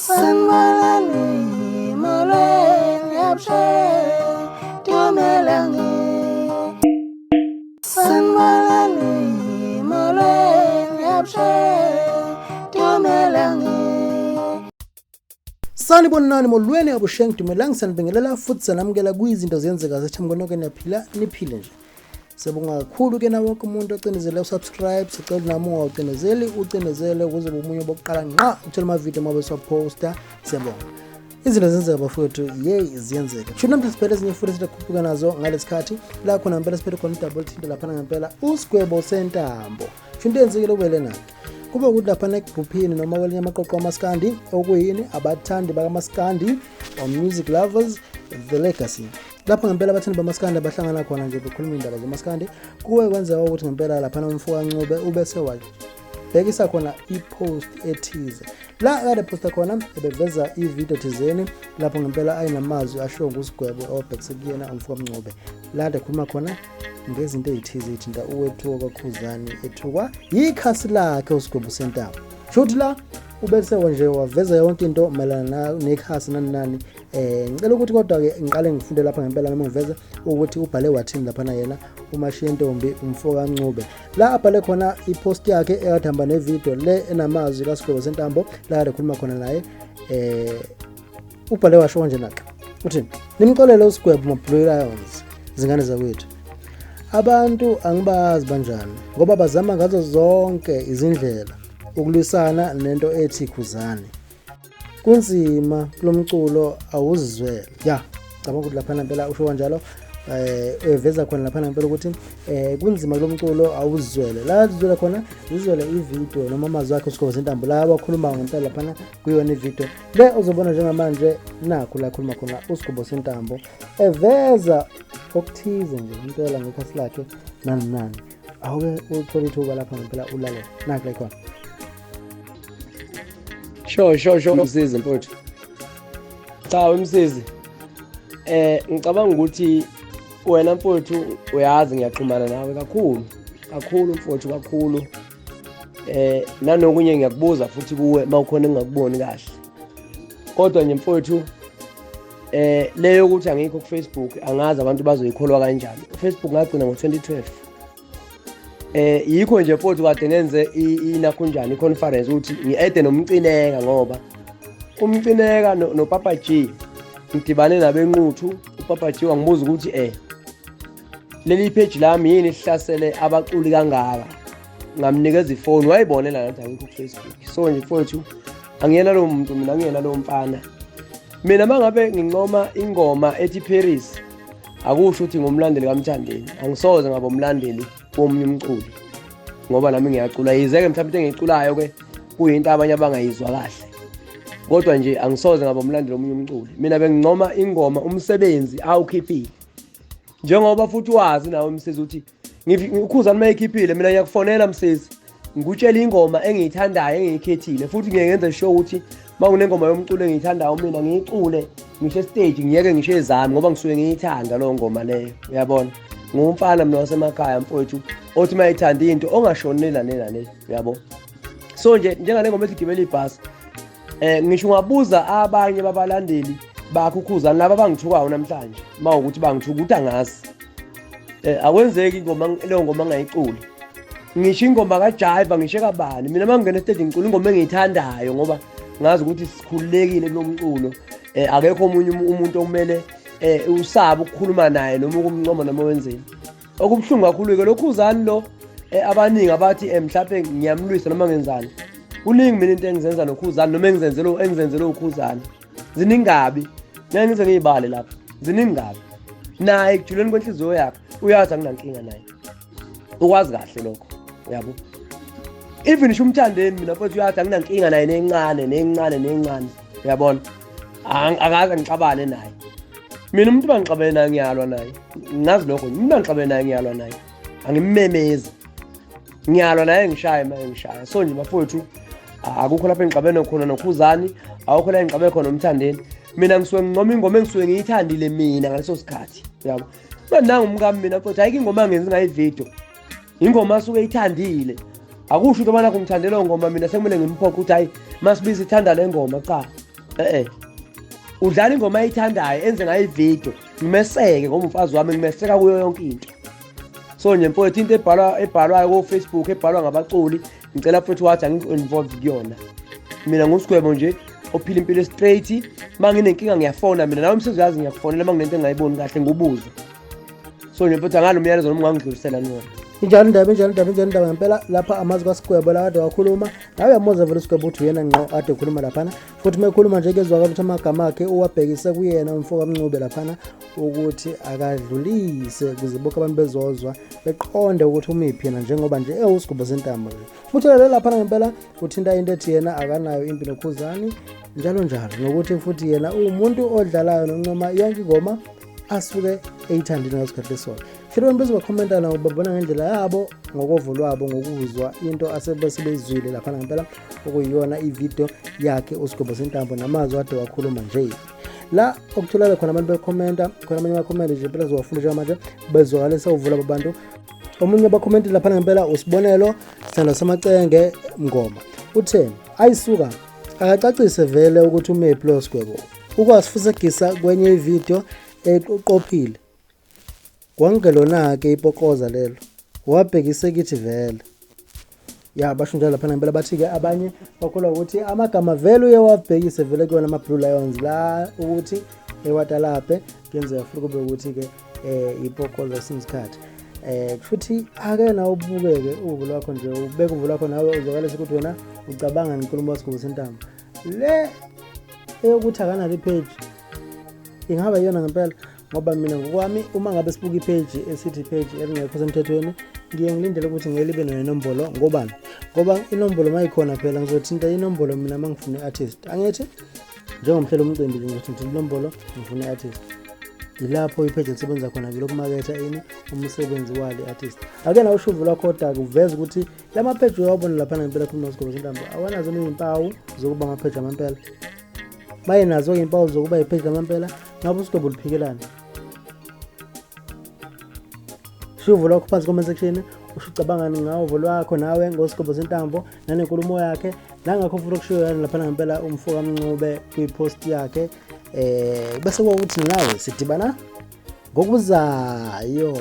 Sanibonani, molweni, abusheni, dumelang. Sanibonani, molweni, abusheni, dumelang. Sanibonani, molweni, abusheng, dumelang, sanibingelela futhi sanamukela kwizinto ziyenzeka zethemba konke niyaphila, niphile nje. Siyabonga kakhulu ke na wonke umuntu ocinezele usubscribe. Sicela nami ungawucinezeli, ucinezele ukuze bomunye bokuqala nqa uthola amavidiyo uma besiwaposta. Siyabonga. Izinto zenzeka bafowethu, yeyi, ziyenzeka. Sho namhla siphele ezinye futhi sikhuphuka nazo ngalesikhathi la khona ngempela siphethe khona idouble thinto laphana ngempela usigwebo sentambo. Sho into eyenzekile kube lena kube ukuthi laphana egruphini noma kwelinye amaqoqo amaskandi, okuyini abathandi bakamaskandi or music lovers the legacy, lapho ngempela abathandi bamaskandi abahlangana khona nje bekhuluma iy'ndaba zamaskandi, kuke kwenzeka ukuthi ngempela laphana umfo kaNcube ube sewabhekisa khona i-post ethize la kade posta khona ebeveza ividiyo thizeni lapho ngempela ayinamazwi ashiwo nguSigwebo owabhekise kuyena umfo kaMncube, la kade khuluma khona ngezinto ey'thize ey'thinta uwethuka kwaKhuzani, ethukwa yikhasi lakhe uSigwebo Sentambo. Shuthi la ubese nje waveza yonke into mayelana nekhasi nani nani. Ngicela ukuthi kodwa-ke ngiqale ngifunde lapha ngempela noma ngiveze ukuthi ubhale wathini laphana yena uMashiya Ntombi umfo kaNcube, la abhale khona ipost yakhe ekade hamba nevidiyo le enamazwi kaSigwebo Sentambo la kade khuluma khona naye. Ubhale washo kanje naxa uthi, "Nimxolele uSigwebo, ma-Blue Lions, zingane zakwethu. Abantu angibazi banjani ngoba bazama ngazo zonke izindlela ukulwisana nento ethi Khuzani. Kunzima kulomculo, awuzizwele." Ya, cabanga ukuthi laphana impela usho kanjalo, eveza khona laphana ngempela ukuthi kunzima kulomculo, awuzizwele. La zizwele khona, zizwele ivideo noma amazwi akhe uSigwebo Sentambo la wakhuluma ngempela laphana kuyona ivideo le ozobona njengamanje. Nakho la khuluma khona uSigwebo Sentambo eveza okuthize nje impela ngekhasi lakhe nani nani. Awuke uthole ithuba lapha ngempela ulalele, nakho la khona. Sho Msizi mfowethu. Cha, uMsizi. Ngicabanga ukuthi wena mfowethu uyazi ngiyaxhumana nawe kakhulu. Kakhulu mfowethu, kakhulu. Nanokunye ngiyakubuza futhi kuwe mawukhona engingakuboni kahle. Kodwa nje mfowethu, leyo ukuthi angikho ku Facebook, angazi abantu bazoyikholwa kanjani. Facebook ngagcina ngo-2012. Yikho nje mfowethu kade ngenze inakhunjani i-conference ukuthi ngi-ede nomcineka, ngoba umcineka noPapa G ngidibane nabenquthu. UPapa G wangibuza ukuthi leli page lami yini lihlasele abaculi kangaka. Ngamnikeza ifoni, wayibonela nathi angikho ku-Facebook. So nje mfowethu, angiyena lowo muntu mina, angiyena lowo mfana mina. Uma ngabe ngincoma ingoma ethi Paris, akusho ukuthi ngumlandeli kaMthandeni. Angisoze ngaba umlandeli womunye umculi ngoba nami ngiyacula, yize-ke mhlawumbe into engiyiculayo-ke kuyinto abanye abangayizwa kahle, kodwa nje angisoze ngaba umlandeli womunye umculi. Mina bengincoma ingoma, umsebenzi awukhiphile, njengoba futhi wazi nawe Msizi ukuthi uKhuzani uma ekhiphile, mina ngiyakufonela Msizi, ngikutshela ingoma engiyithandayo engiyikhethile. Futhi ngiye ngenze sure ukuthi uma kunengoma yomculo engiyithandayo mina, ngiyicule ngisho estage, ngiyeke ngisho ezami ngoba ngisuke ngiyithanda leyo ngoma leyo, uyabona. Ngumfana mina wasemakhaya mfowethu othi uma ethanda into ongashoni nale nale, uyabo. So nje njengale ngoma ethi Gibela Ibhasi, ngisho ungabuza abanye babalandeli bakho uKhuzani laba abangithukayo namhlanje, uma ukuthi bangithuka ukuthi angazi, akwenzeki ingoma leyo ngoma ngayiculi, ngisho ingoma kaJaiva, ngisho kabani. Mina uma ngingena estage ngicula ingoma engiyithandayo ngoba ngazi ukuthi sikhululekile kulo mculo. Akekho omunye umuntu okumele usabe ukukhuluma naye noma ukumncoma noma wenzeni. Okubuhlungu kakhulu-ke loKhuzani lo, abaningi abathi mhlawumbe ngiyamlwisa noma ngenzani. Kuningi mina into engizenza noKhuzani noma engizenzele uKhuzani, ziningi kabi, ngeke ngize ngiyibale lapha, ziningi kabi. Naye ekujuleni kwenhliziyo yakhe uyazi anginankinga naye, ukwazi kahle lokho, uyabo. Even ngisho uMthandeni mina mfowethu uyazi anginankinga naye nencane nencane nencane, uyabona. Akaze ngixabane naye mina. Umuntu bangixabene naye ngiyalwa naye, ngazi lokho. Umuntu bangixabene naye ngiyalwa naye, angimmemezi, ngiyalwa naye, ngishaye uma ngishaya. So nje bafowethu, akukho lapho engixabene khona noKhuzani, akukho la engixabene khona noMthandeni. Mina ngisuke ngincoma ingoma engisuke ngiyithandile mina ngaleso sikhathi, uyabo. Nangu umkami mina mfowethu, ayikho ingoma angenzi ngayo ividiyo, ingoma asuke eyithandile. Akusho ukuthi obana ngithandele ngoma mina sekumele ngimphoqe ukuthi hayi masibiza ithanda le ngoma. Cha. Eh udlala ingoma ayithandayo enze ngayo ivideo, ngimeseke ngoba umfazi wami, ngimeseka kuyo yonke into. So nje mfowethu, into ebhalwa ebhalwayo ko-Facebook, ebhalwa ngabaculi, ngicela futhi wathi angikho-involved kuyona. Mina ngusigwebo nje ophila impilo straight. Uma nginenkinga ngiyafona mina, nawe msizi uyazi ngiyakufonela uma nginento engingayiboni kahle ngubuze. So nje mfowethu, angalo umyalezo noma ungangidlulisela nona. Injalo indaba, injalo indaba, injalo indaba ngempela. Lapha amazwi kaSigwebo la kade wakhuluma nawe, uyamuza vele uSigwebo ukuthi uyena ngqo kade ekhuluma laphana. Futhi uma ekhuluma nje kezwakala ukuthi amagama akhe uwabhekise kuyena umfo kaMncube laphana, ukuthi akadlulise ukuze bonke abantu bezozwa beqonde ukuthi umiphi yena, njengoba nje ewusigubho sentambo nje. Futhi lelo laphana ngempela uthinta into ethi yena akanayo impi noKhuzani njalo njalo, nokuthi futhi yena uwumuntu odlalayo noncoma yonke ingoma asuke eyithandile ngasikhathi lesona. Hlelo abantu bezobakhomenta nabo babona ngendlela yabo, ngokovo lwabo, ngokuzwa into asebesebeyizwile laphana ngempela, okuyiyona ividiyo yakhe uSigobho Sentambo namazwi ade wakhuluma nje. La okutholakala khona abantu bekhomenta khona, amanye amakhomenti nje impela zowafunda njengamanje bezwakalisa uvula abantu. Omunye bakhomenti laphana ngempela uSibonelo Sithando Samacenge Mngoma uthe, ayisuka akacacise vele ukuthi umephi lo Sigwebo, ukwasifusegisa kwenye ividiyo eqophile kwangelona-ke ipokoza lelo wabhekise kithi vele. Ya, basho njalo laphana ngempela. Bathi-ke abanye bakholwa ukuthi amagama vele uye wabhekise vele kuyona ama-Blue Lions la, ukuthi ewatalabhe kuyenzeka futhi kube ukuthi-ke ipokoza kwesinye isikhathi. Futhi ake nawe ubukeke uvo lwakho nje, ubeke uvo lwakho nawe, uzwakalise ukuthi wena ucabanga ngenkulumo kaSigwebo Sentambo le eyokuthi akanalo ipage. Ingaba iyona ngempela? Ngoba mina ngokwami, uma ngabe sibuka ipage esithi ipage elingekho semthethweni, ngiye ngilindele ukuthi ngeke libe nenombolo. Ngobani? Ngoba inombolo uma ikhona phela ngizothinta inombolo mina uma ngifuna i-artist, angithi njengomhlelo umcimbi nje ngizothinta inombolo ngifuna i-artist. Yilapho ipage lisebenza khona-ke lokumaketha ini umsebenzi wale artist. Ake nawe ushuvu lwakho kodwa-ke uveze ukuthi la mapheji uyawabona laphana ngempela khuluma Sigwebo Sentambo awanazo ney'mpawu zokuba amapheji amampela. Baye nazo-ke iy'mpawu zokuba ipheji lamampela, ngabe uSigwebo luphikelani? Shuvo lwakho phansi comment section, usho ucabangani ngawo lwakho nawe ngoSigwebo Sentambo nanenkulumo yakhe, nangakho futhi okushiwo yani laphana ngempela umfo kaMncube kwipost yakhe. Bese kuba ukuthi nawe sidibana ngokuzayo.